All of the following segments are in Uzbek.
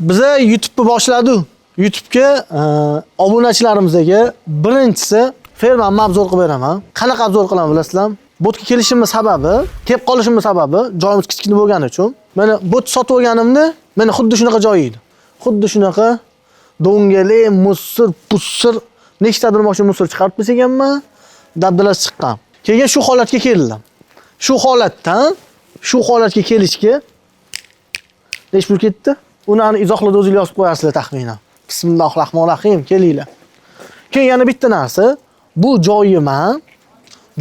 Biza YouTube'ni boshladi. YouTube'ga obunachilarimizga birinchisi fermamni обзор qilib beraman. Qanaqa обзор qilaman, bilasizlarmi? Botga kelishimning sababi, kelib qolishimning sababi joyimiz kichkina bo'lgani uchun. Mana bot sotib olganimda, mana xuddi shunaqa joy edi. Xuddi shunaqa do'ngalik, мусор, pussir, nechtadir mashina мусор chiqarib tashlaganman, dabdalasi chiqqan. Keyin shu holatga keldim. Shu holatdan shu holatga kelishga necha pul ketdi? Uni ani izohlarda o'zinglar yozib qo'yasizlar taxminan. Bismillahir rohmanir rohim, kelinglar. Keyin yana bitta narsa, bu joyi man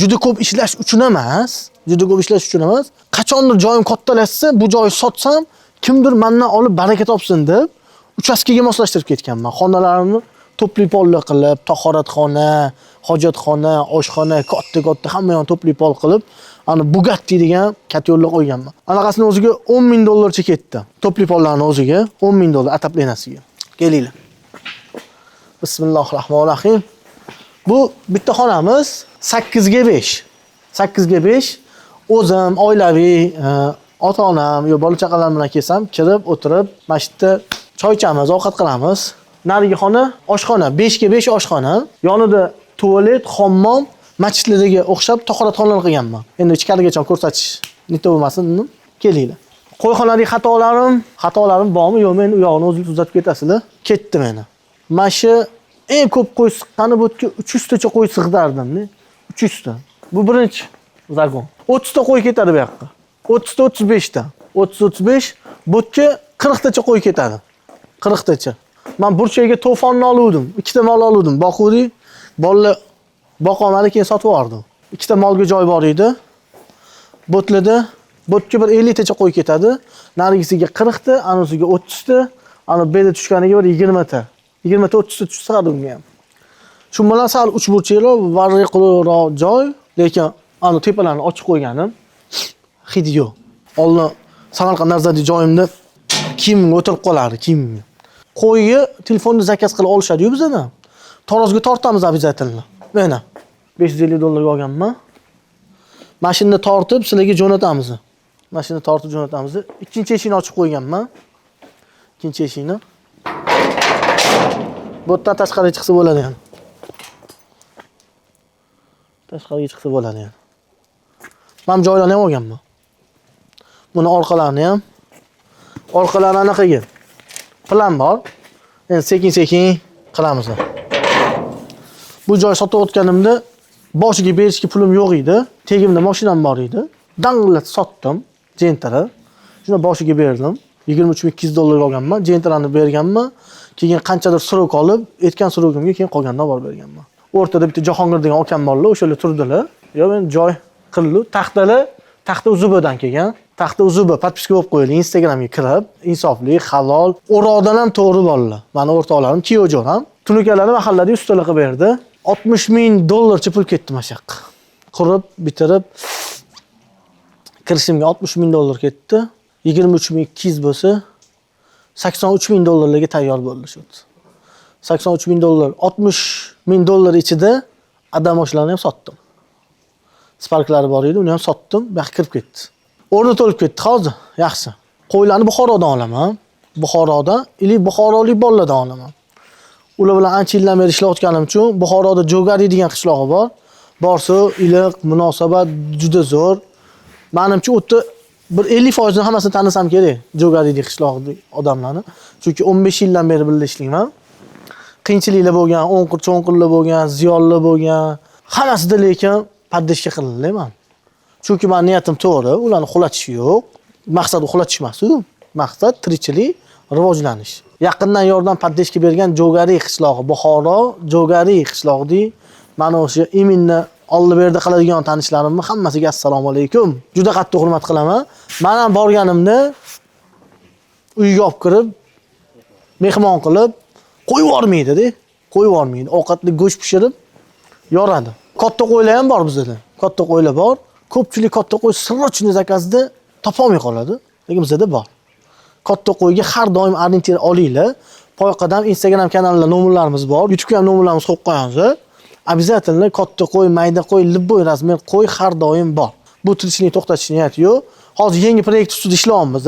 juda ko'p ishlash uchun emas, juda ko'p ishlash uchun emas. Qachondir joyim kattalashsa, bu joyni sotsam, kimdir mendan olib baraka topsin deb uchastkaga moslashtirib ketganman. Xonalarimni тёплый polli qilib, tahoratxona, hojatxona, oshxona, katta-katta hamma yoqni тёплый pol qilib, ani Bugatti degan котёл ni qo'yganman. Anaqasini o'ziga 10 ming dollarcha ketdi. Тёплый pollarni o'ziga 10 ming dollar отопления siga. Kelinglar. Bismillahir rohmanir rohim. Bu bitta xonamiz 8 ga 5. 8 ga 5 o'zim oilaviy, ota-onam yo bola chaqalarim bilan kelsam, kirib o'tirib, mana shu yerda choy ichamiz, ovqat qilamiz. Narigi xona oshxona, 5 ga 5 oshxona. Yonida tualet, hammom, masjidlarga o'xshab tahoratxonalar qilganman. Endi ichkarigacha ko'rsatish nita bo'lmasin, kelinglar. Qo'yxonadagi xatolarim bormi, yo'qmi, endi u yog'ini o'zingiz tuzatib ketasizlar. Ketdi meni. Mana shu eng ko'p qo'y siqqani bu yerga 300 tacha qo'y sig'dardim. 300 ta. Bu birinchi загон. 30 ta qo'y ketadi bu yoqqa. 30 ta, 35 ta. 30, 35, bu yerga 40 tacha qo'y ketadi. 40 tacha. Men burchagiga to'fonni oluvdim. Ikkita mol oluvdim. Boquvdik. Bolalar boqolmadi, keyin sotib yubordim. Ikkita molga joy bor edi. Botlarda botga bir 50 tacha qo'y ketadi. Narigisiga 40 ta, anisiga 30 ta, ani beda tushganiga bir 20 ta. 20 ta, 30 ta tushsa unga ham. Shu bilan sal uchburchakroq, varriqroq joy, lekin ani tepalarni ochiq qo'yganim hidi yo'q. Oldin Samarqand nazdagi joyimda kiyimimga o'tirib qolardi, kiyimimga. Qo'yni telefonda заказ qilib olishadi-yu bizadan. Tarozga tortamiz обязательно. Mana 550 dollarga olganman. Mashinani tortib sizlarga jo'natamiz. Mashina tortib jo'natamiz. Ikkinchi eshikni ochib qo'yganman. Ikkinchi eshikni. Bu yerdan tashqariga chiqsa bo'ladi yani. Tashqariga chiqsa bo'ladi yani. Men joylarni ham olganman. Buni orqalarini ham. Orqalari anaqaga. Plan bor. Endi sekin-sekin qilamiz. Bu joy sotib o'tganimda boshiga berishga pulim yo'q edi. Tegimda mashinam bor edi. Dang'illatib sotdim Gentra. Shuni boshiga berdim. 23 200 dollarga olganman. Gentrani berganman. Keyin qanchadir срок olib, aytgan срок imga keyin qolganidan olib berganman. O'rtada bitta Jahongir degan akam borlar, o'shalar turdilar. Yo, men joy qildi. Taxtalar taxta Uzubadan kelgan. Taxta Uzuba подписка bo'lib qo'yildi. Instagramga kirib, insofli, halol, o'roqdan ham to'g'ri bolalar. Mani o'rtoqlarim, kuyov jo'ram. Tunukalarni mahallada ustalar qilib berdi. 60 ming dollarcha pul ketdi mana shu yoqqa. Qurib, bitirib kirishimga 60 ming dollar ketdi. 23 200 bo'lsa, 83 ming dollarlarga tayyor bo'ldi shu. 83 ming dollar, 60 ming dollar ichida Adam mashinani ham sotdim. Sparklari bor edi, uni ham sotdim, bu yoqqa kirib ketdi. O'rni to'lib ketdi hozir, yaxshi. Qo'ylarni Buxorodan olaman. Buxorodan или buxorolik bolalardan olaman. Ular bilan ancha yildan beri ishlayotganim uchun Buxoroda Jogari degan qishlog'i bor. Borsa, iliq, munosabat juda zo'r. Manimcha, u yerda bir 50 foizini hammasini tanisam kerak Jogari qishlog'idagi odamlarni. Chunki 15 yildan beri birga ishlayman. Qiyinchiliklar bo'lgan, o'nqir cho'nqirlar bo'lgan, ziyonlar bo'lgan. Hammasida lekin поддержка qilinmayman. Chunki mani niyatim to'g'ri, ularni uxlatish yo'q. Maqsad uxlatish emas u. Maqsad tirikchilik, rivojlanish. Yaqindan yordam, поддержка bergan Jogari qishlog'i, Buxoro Jogari qishlog'idagi mana o'sha именно oldi berdi qiladigan tanishlarimni hammasiga assalomu alaykum. Juda qattiq hurmat qilaman. Men ham borganimda uyga olib kirib, mehmon qilib qo'yib yubormaydi-da. Qo'yib yubormaydi. Ovqatli go'sht pishirib yoradi. Katta qo'ylar ham bor bizda. Katta qo'ylar bor. Ko'pchilik katta qo'y срочный заказ da topolmay qoladi. Lekin bizda bor. Katta qo'yga har doim ориентир olinglar. Poyqadam Instagram kanalida nomerlarimiz bor. YouTube'ga ham nomerlarimizni qo'yib qo'yamiz. Обязательно katta qo'y, mayda qo'y, любой размер qo'y har doim bor. Bu tirikchilikni to'xtatish niyati yo'q. Hozir yangi proyekt ustida ishlayapmiz.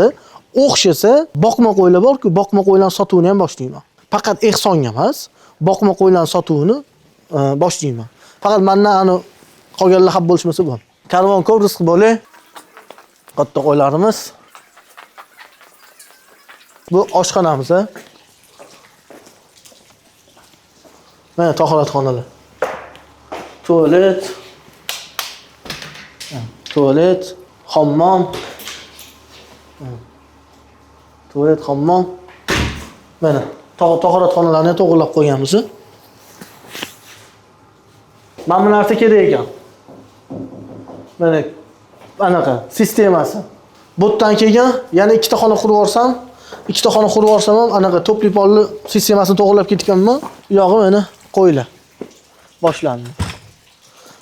O'xshasa, boqma qo'ylar bor-ku, boqma qo'ylarni sotuvini ham boshlayman. Faqat ehsonga emas, boqma qo'ylarni sotuvini boshlayman. Faqat mendan ani qolganlar xafa bo'lishmasa bo'ldi. Karvon ko'p, rizq bo'lay. Katta qo'ylarimiz. Bu oshxonamiz, ha. Mana tahoratxonalar. Tualet. Tualet, hammom. Tualet, hammom. Mana tahoratxonalarni to'g'rilab qo'yganmiz. Mana bu narsa kerak ekan. Mana anaqa sistemasi. Bu yerdan keyin yana ikkita xona qurib yuborsam, ikkita xona qurib yuborsam ham anaqa topli polli sistemasini to'g'rilab ketganman. U yog'i mana qo'ylar. Boshlandi.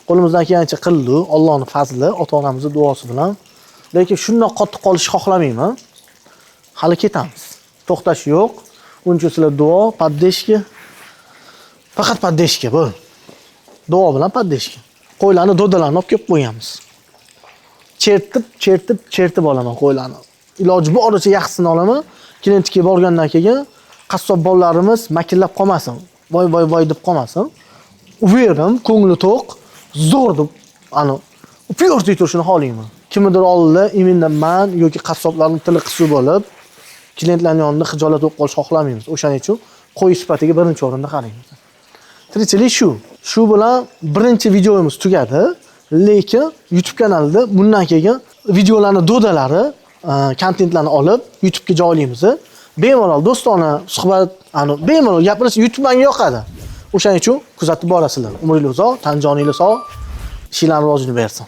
Qo'limizdan kelgancha qildi, Allohning fazli, ota-onamizning duosi bilan. Lekin shundoq qotib qolishni xohlamayman. Hali ketamiz. To'xtash yo'q. Uning uchun sizlar duo, поддержка. Faqat поддержка bu. Duo bilan поддержка. Qo'ylarni, dodalarni olib kelib qo'yamiz. Chertib, chertib, chertib olaman qo'ylarni. Iloji boricha yaxshisini olaman. Klientga borgandan keyin qassob bolalarimiz makillab qolmasin. Voy voy voy deb qolmasin. Уверен, ko'ngli to'q, zo'r deb ani упёртый turishini xohlayman. Kimnidir oldida именно man yoki qassoblarning tili qisiq bo'lib, klientlarning yonida xijolat bo'lib qolishni xohlamaymiz. O'shaning uchun qo'y sifatiga birinchi o'rinda qaraymiz. Tirikchilik shu. Shu bilan birinchi videomiz tugadi. Lekin YouTube kanalida bundan keyin videolarni dodalari, kontentlarni olib YouTube'ga joylaymiz. Bemalol do'stona suhbat, ani bemalol gapirish YouTube menga yoqadi. O'shaning uchun kuzatib borasizlar. Umringiz uzoq, tan joningiz sog', ishinglarni rivojini bersin.